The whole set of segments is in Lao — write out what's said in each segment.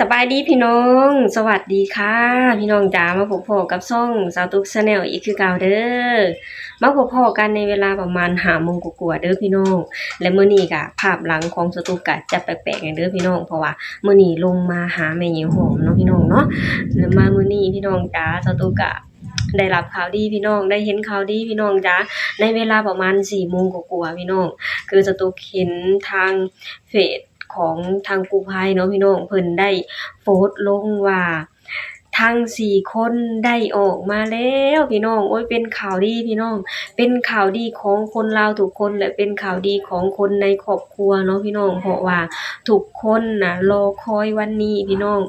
ສະບາຍດີພີ່ນ້ອງ ສະຫວັດດີຄ່ະພີ່ນ້ອງຈ໋າ ມາພົບພໍ້ກັບຊ່ອງສາວຕຸກ Channel ອີກຄືເກົ່າເດີ. ມາພົບພໍ້ກັນໃນເວລາປະມານຫ້າໂມງກວ່າໆເດີພີ່ນ້ອງ ແລະ ມື້ນີ້ກະພາບຫຼັງຂອງສາວຕຸກກະຈະແປກໆແດ່ເດີພີ່ນ້ອງ ເພາະວ່າມື້ນີ້ລົງມາຫາແມ່ໃຫຍ່ຫອມເນາະພີ່ນ້ອງເນາະ ແລະ ມາມື້ນີ້ພີ່ນ້ອງຈ໋າ ສາວຕຸກກະ ໄດ້ຮັບຂ່າວດີພີ່ນ້ອງ ໄດ້ເຫັນຂ່າວດີພີ່ນ້ອງຈ໋າ ໃນເວລາປະມານສີ່ໂມງກວ່າໆພີ່ນ້ອງ ຄືສາວຕຸກເຫັນທາງເຟສຂອງທາງກູ້ໄພເນາະພີ່ນ້ອງ ເພິ່ນໄດ້ໂພສລົງວ່າ ທັງສີ່ຄົນໄດ້ອອກມາແລ້ວພີ່ນ້ອງ. ໂອ້ຍ ເປັນຂ່າວດີພີ່ນ້ອງ ເປັນຂ່າວດີຂອງຄົນລາວທຸກຄົນ ແລະ ເປັນຂ່າວດີຂອງຄົນໃນຄອບຄົວເນາະພີ່ນ້ອງ ເພາະວ່າທຸກຄົນນະລໍຄອຍວັນນີ້ພີ່ນ້ອງ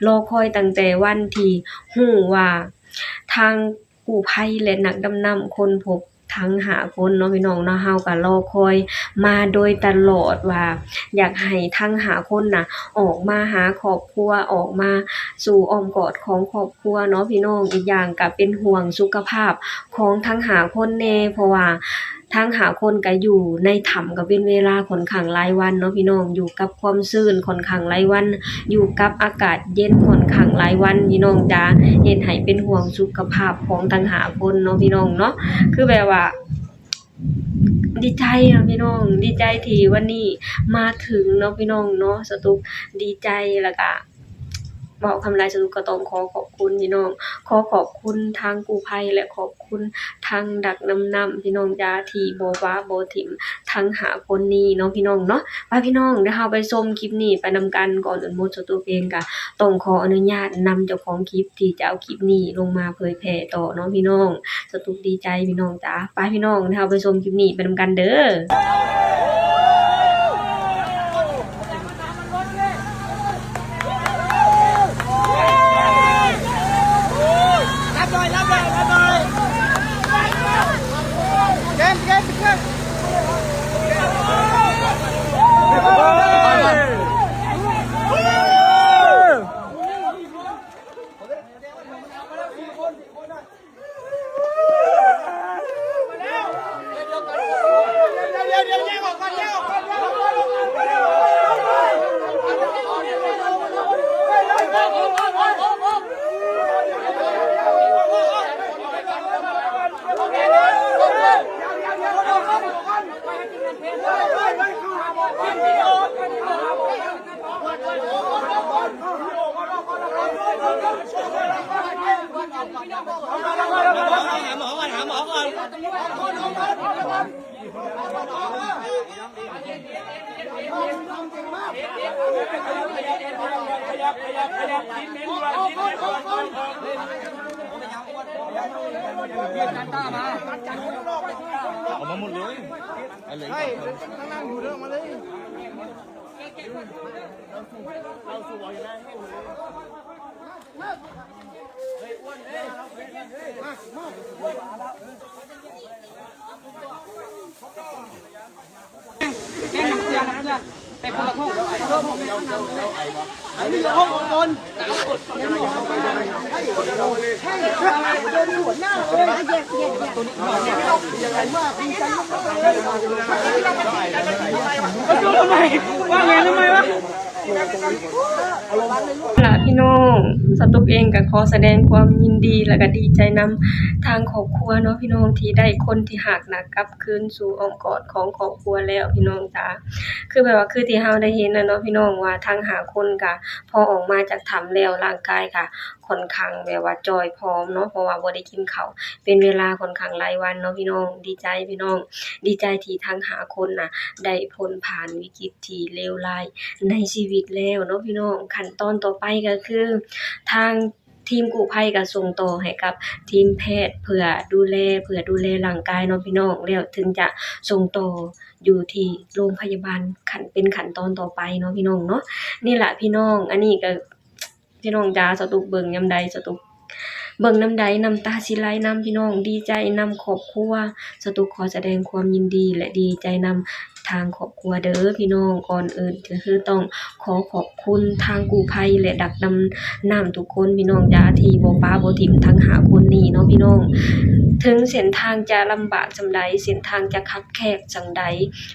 ລໍຄອຍຕັ້ງແຕ່ວັນທີ່ຮູ້ວ່າ ທາງກູ້ໄພ ແລະ ນັກດຳນ້ຳຄົ້ນພົບທັງຫ້າຄົນເນາະພີ່ນ້ອງເນາະ ເຮົາກະລໍຄອຍມາໂດຍຕະຫຼອດວ່າ ຢາກໃຫ້ທັງຫ້າຄົນນະ ອອກມາຫາຄອບຄົວ ອອກມາສູ່ອ້ອມກອດຂອງຄອບຄົວເນາະພີ່ນ້ອງ. ອີກຢ່າງກະເປັນຫ່ວງສຸຂະພາບຂອງທັງຫ້າຄົນແດ່ ເພາະວ່າທັງຫ້າຄົນກະຢູ່ໃນຖ້ຳກະເປັນເວລາຂ້ອນຂ້າງຫຼາຍວັນເນາະພີ່ນ້ອງ ຢູ່ກັບ ຄວາມຊື້ນຂ້ອນຂ້າງຫຼາຍວັນ ຢູ່ກັບອາກາດເຢັນຂ້ອນຂ້າງຫຼາຍວັນພີ່ນ້ອງຈ໋າ ເຮັດໃຫ້ເປັນຫ່ວງສຸຂະພາບຂອງທັງຫ້າຄົນເນາະພີ່ນ້ອງເນາະ. ຄືແບບວ່າ ດີໃຈເນາະພີ່ນ້ອງ ດີໃຈທີ່ວັນນີ້ມາເຖິງເນາະພີ່ນ້ອງເນາະ ສາວຕຸກດີໃຈ ແລ້ວກະ ເວົ້າຄຳໃດ ສາວຕຸກກະຕ້ອງຂໍຂອບຄຸນພີ່ນ້ອງ ຂໍຂອບຄຸນທາງກູ້ໄພ ແລະ ຂອບຄຸນທາງນັກດຳນ້ຳພີ່ນ້ອງຈ໋າ ທີ່ບໍ່ປະບໍ່ຖິ້ມທັງຫ້າຄົນນີ້ເນາະພີ່ນ້ອງເນາະ. ໄປພີ່ນ້ອງ ດຽວເຮົາໄປຊົມຄລິບນີ້ໄປນຳກັນ. ກ່ອນອື່ນໝົດ ສາວຕຸກເອງກະຕ້ອງຂໍອະນຸຍາດນຳເຈົ້າຂອງຄລິບ ທີ່ຈະເອົາຄລິບນີ້ລົງມາເຜີຍແຜ່ຕໍ່ເນາະພີ່ນ້ອງ. ສາວຕຸກດີໃຈພີ່ນ້ອງຈ໋າ. ໄປພີ່ນ້ອງ ດຽວເຮົາໄປຊົມຄລິບນີ້ໄປນຳກັນເດີ. ເອົາມາໝົດເລີຍ ເອົາເລີຍ ໃຫ້ທາງນັ້ນຢູ່ເດີ ມາເລີຍ. ລະພີ່ນ້ອງ ສາວຕຸກເອງກະຂໍສະແດງຄວາມຍິນດີ ແລະກະດີໃຈນຳທາງຄອບຄົວເນາະພີ່ນ້ອງ ທີ່ໄດ້ຄົນທີ່ຮັກນະ ກັບຄືນສູ່ອ້ອມກອດຂອງຄອບຄົວແລ້ວພີ່ນ້ອງຈ໋າ. ຄືແບບວ່າ ຄືທີ່ເຮົາໄດ້ເຫັນນະເນາະພີ່ນ້ອງ ວ່າທັງຫ້າຄົນກະພໍອອກມາຈາກຖ້ຳແລ້ວ ຮ່າງກາຍກະຂ້ອນຂ້າງແບບວ່າຈ່ອຍຜອມເນາະ ເພາະວ່າບໍ່ໄດ້ກິນເຂົ້າເປັນເວລາຂ້ອນຂ້າງຫຼາຍວັນເນາະພີ່ນ້ອງ. ດີໃຈພີ່ນ້ອງ ດີໃຈທີ່ທັງຫ້າຄົນນະ ໄດ້ພົ້ນຜ່ານວິກິດ ທີ່ເລວຮ້າຍໃນຊີວິດແລ້ວເນາະພີ່ນ້ອງ. ຂັ້ນຕອນຕໍ່ໄປກະຄື ທາງທີມກູ້ໄພກະສົ່ງຕໍ່ໃຫ້ກັບທີມແພດ ເພື່ອດູແລ ເພື່ອດູແລຮ່າງກາຍເນາະພີ່ນ້ອງ ແລ້ວເຖິງຈະສົ່ງຕໍ່ຢູ່ທີ່ໂລງພະຍາບານ ຂັ້ນ ເປັນຂັ້ນຕອນຕໍ່ໄປເນາະພີ່ນ້ອງເນາະ. ນີ້ລະພີ່ນ້ອງ ອັນນີ້ກະ ພີ່ນ້ອງຈ໋າ ສາວຕຸກເບິ່ງຍາມໃດ ສາວຕຸກເບິ່ງນຳໃດ ນ້ຳຕາຊິໄຫຼນຳພີ່ນ້ອງ ດີໃຈນຳຄອບຄົວ. ສາວຕຸກຂໍສະແດງຄວາມຍິນດີ ແລະ ດີໃຈນຳທາງຄອບຄົວເດີພີ່ນ້ອງ. ກ່ອນອື່ນກະຄືຕ້ອງຂໍຂອບຄຸນທາງກູ້ໄພ ແລະ ນັກດຳນ້ຳທຸກຄົນພີ່ນ້ອງຈ໋າ ທີ່ບໍ່ປະບໍ່ຖິ້ມທັງຫ້າຄົນນີ້ເນາະພີ່ນ້ອງ. ເ ເຖິງເສັ້ນທາງຈະລຳບາກສ່ຳໃດ, ເສັ້ນທາງຈະຄັບແຄບສ່ຳໃດ,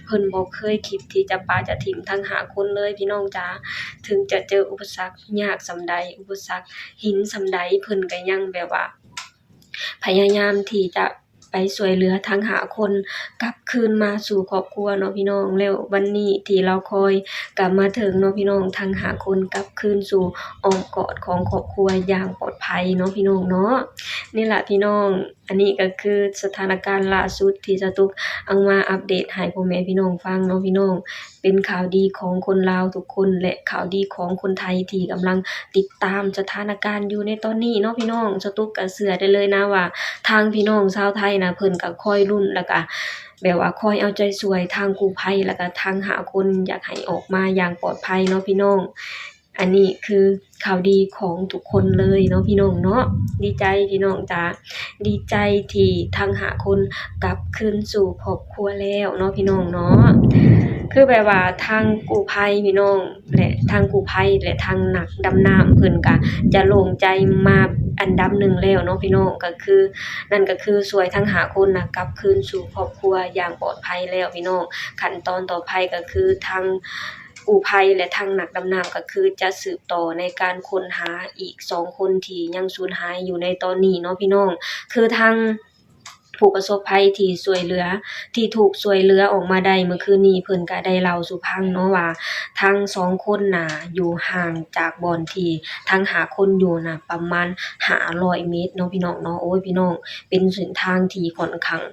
ເພິ່ນບໍ່ເຄີຍຄິດທີ່ຈະປະຈະຖິ້ມທັງຫ້າຄົນເລີຍ ພີ່ນ້ອງຈ໋າ. ເຖິງຈະເຈີອຸປະສັກຍາກສ່ຳໃດ, ອຸປະສັກຫີນສ່ຳໃດ, ເພິ່ນກໍຍັງແບບວ່າ ພະຍາຍາມທີ່ຈະໄປຊ່ວຍເຫຼືອທັງຫ້າຄົນກັບຄືນມາສູ່ຄອບຄົວເນາະພີ່ນ້ອງ. ແລ້ວວັນນີ້ທີ່ລໍຄອຍກໍມາເຖິງເນາະພີ່ນ້ອງ, ທັງຫ້າຄົນກັບຄືນສູ່ອ້ອມກອດຂອງຄອບຄົວຢ່າງປອດໄພເນາະພີ່ນ້ອງເນາະ. ນີ້ລະພີ່ນ້ອງ, ອັນນີ້ກໍຄືສະຖານະການລ່າສຸດທີ່ສາວຕຸກເອົາມາອັບເດດໃຫ້ພໍ່ແມ່ພີ່ນ້ອງຟັງເນາະພີ່ນ້ອງ. ເປັນຂ່າວດີຂອງຄົນລາວທຸກຄົນ ແລະ ຂ່າວດີຂອງຄົນໄທທີ່ກຳລັງຕິດຕາມສະຖານະການຢູ່ໃນຕອນນີ້ເນາະພີ່ນ້ອງ. ສາວຕຸກກໍເຊື່ອໄດ້ເລີຍນະວ່າ ທາງພີ່ນ້ອງຊາວໄທນະ ເພິ່ນກໍຄອຍລຸ້ນ ແລ້ວກໍແບບວ່າຄອຍເອົາໃຈຊ່ວຍທາງກູ້ໄພ ແລ້ວກໍທັງຫ້າຄົນ ຢາກໃຫ້ອອກມາຢ່າງປອດໄພເນາະພີ່ນ້ອງ. ອັນນີ້ຄືຂ່າວດີຂອງທຸກຄົນເລີຍເນາະພີ່ນ້ອງເນາະ. ດີໃຈພີ່ນ້ອງຈ໋າ, ດີໃຈທີ່ທັງຫ້າຄົນກັບຄືນສູ່ຄອບຄົວແລ້ວເນາະພີ່ນ້ອງເນາະ. ຄືແບບວ່າທາງກູ້ໄພພີ່ນ້ອງ ແລະ ທາງກູ້ໄພ ແລະ ທາງນັກດຳນ້ຳ ເພິ່ນກະຈະໂລ່ງໃຈມາອັນດັບໜຶ່ງແລ້ວເນາະພີ່ນ້ອງ. ກໍຄື ນັ້ນກໍຄືຊ່ວຍທັງຫ້າຄົນນະກັບຄືນສູ່ຄອບຄົວຢ່າງປອດໄພແລ້ວພີ່ນ້ອງ. ຂັ້ນຕອນຕໍ່ໄປກໍຄືທາງ ກູ້ໄພ ແລະ ທາງນັກດຳນ້ຳກໍຄືຈະສືບຕໍ່ໃນການຄົ້ນຫາອີກສອງຄົນທີ່ຍັງສູນຫາຍຢູ່ໃນຕອນນີ້ເນາະພີ່ນ້ອງ. ຄືທາງຜູ້ປະສົບໄພທີ່ຊ່ວຍເຫຼືອ ທີ່ຖືກຊ່ວຍເຫຼືອອອກມາໄດ້ມື້ຄືນນີ້ ເພິ່ນກໍໄດ້ເລົ່າສູ່ຟັງເນາະວ່າ ທັງສອງຄົນນະຢູ່ຫ່າງຈາກບ່ອນທີ່ທັງຫ້າຄົນຢູ່ນະປະມານຫ້າຮ້ອຍເມດເນາະພີ່ນ້ອງເນາະ. ໂອ້ຍ ພີ່ນ້ອງ ເປັນເສັ້ນທາງທີ່ຂ້ອນຂ້າງ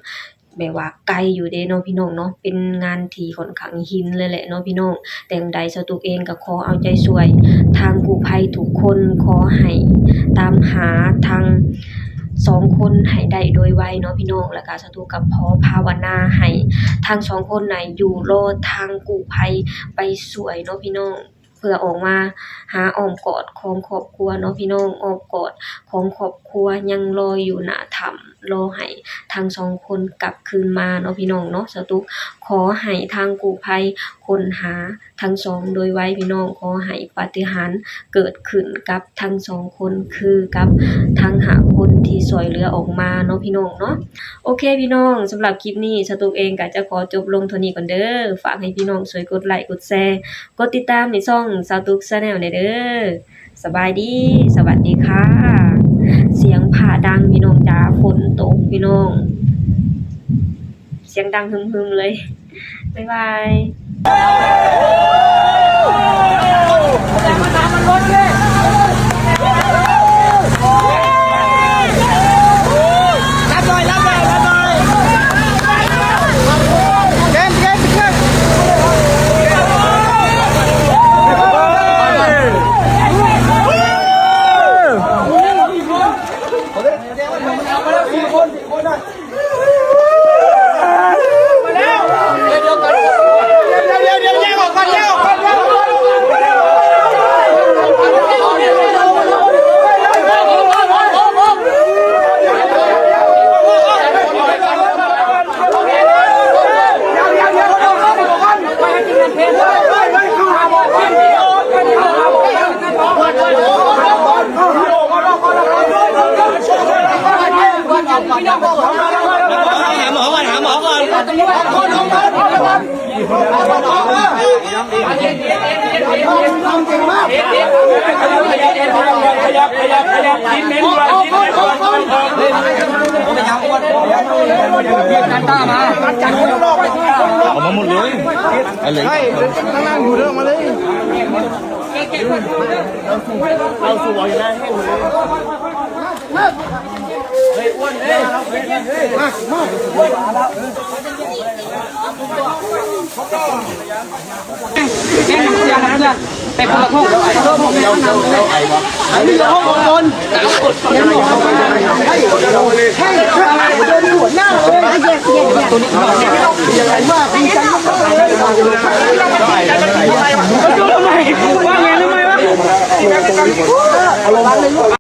ແບບວ່າໄກຢູ່ເດ້ເນາະພີ່ນ້ອງເນາະ, ເປັນງານທີ່ຂ້ອນຂ້າງຫີນເລີຍແຫຼະເນາະພີ່ນ້ອງ. ແຕ່ຈັ່ງໃດສາວຕຸກເອງກໍຂໍເອົາໃຈຊ່ວຍທາງກູ້ໄພທຸກຄົນ, ຂໍໃຫ້ຕາມຫາທັງສອງຄົນໃຫ້ໄດ້ໂດຍໄວເນາະພີ່ນ້ອງ. ແລ້ວກໍສາວຕຸກກໍຂໍພາວະນາໃຫ້ທັງສອງຄົນນະຢູ່ລໍທາງກູ້ໄພໄປຊ່ວຍເນາະພີ່ນ້ອງ. ເພື່ອອອກມາຫາອ້ອມກອດຂອງຄອບຄົວເນາະພີ່ນ້ອງ, ອ້ອມກອດຂອງຄອບຄົວຍັງລໍຢູ່ໜ້າຖ້ຳ, ລໍໃຫ້ທັງສອງຄົນກັບຄືນມາເນາະພີ່ນ້ອງເນາະ. ສາວຕຸກຂໍໃຫ້ທາງກູ້ໄພຄົ້ນຫາທັງສອງໂດຍໄວພີ່ນ້ອງ, ຂໍໃຫ້ປາຕິຫານເກີດຂຶ້ນກັບທັງສອງຄົນ ຄືກັບທັງຫ້າຄົນທີ່ຊ່ວຍເຫຼືອອອກມາເນາະພີ່ນ້ອງເນາະ. ໂອເຄພີ່ນ້ອງ, ສຳລັບຄລິບນີ້ສາວຕຸກເອງກໍຈະຂໍຈົບລົງເທົ່ານີ້ກ່ອນເດີ. ຝາກໃຫ້ພີ່ນ້ອງຊ່ວຍກົດໄລກ໌ ກົດແຊ ກົດຕິດຕາມໃນຊ່ອງສາວຕຸກ Channel ແດ່ເດີ. ສະບາຍດີ, ສະຫວັດດີຄ່ະ. ສຽງຟ້າດັງພີ່ນ້ອງຈ໋າ, ຝົນຕົກພີ່ນ້ອງ, ສຽງດັງຫຶມໆເລີຍ. ບາຍບາຍ. ຫາໝໍກ່ອນ ຫາໝໍກ່ອນ. ອອກມາໝົດເລີຍ ເອົາເລີຍ ໃຊ່ ຂ້າງລ່າງຢູ່ເດີ ມາເລີຍ.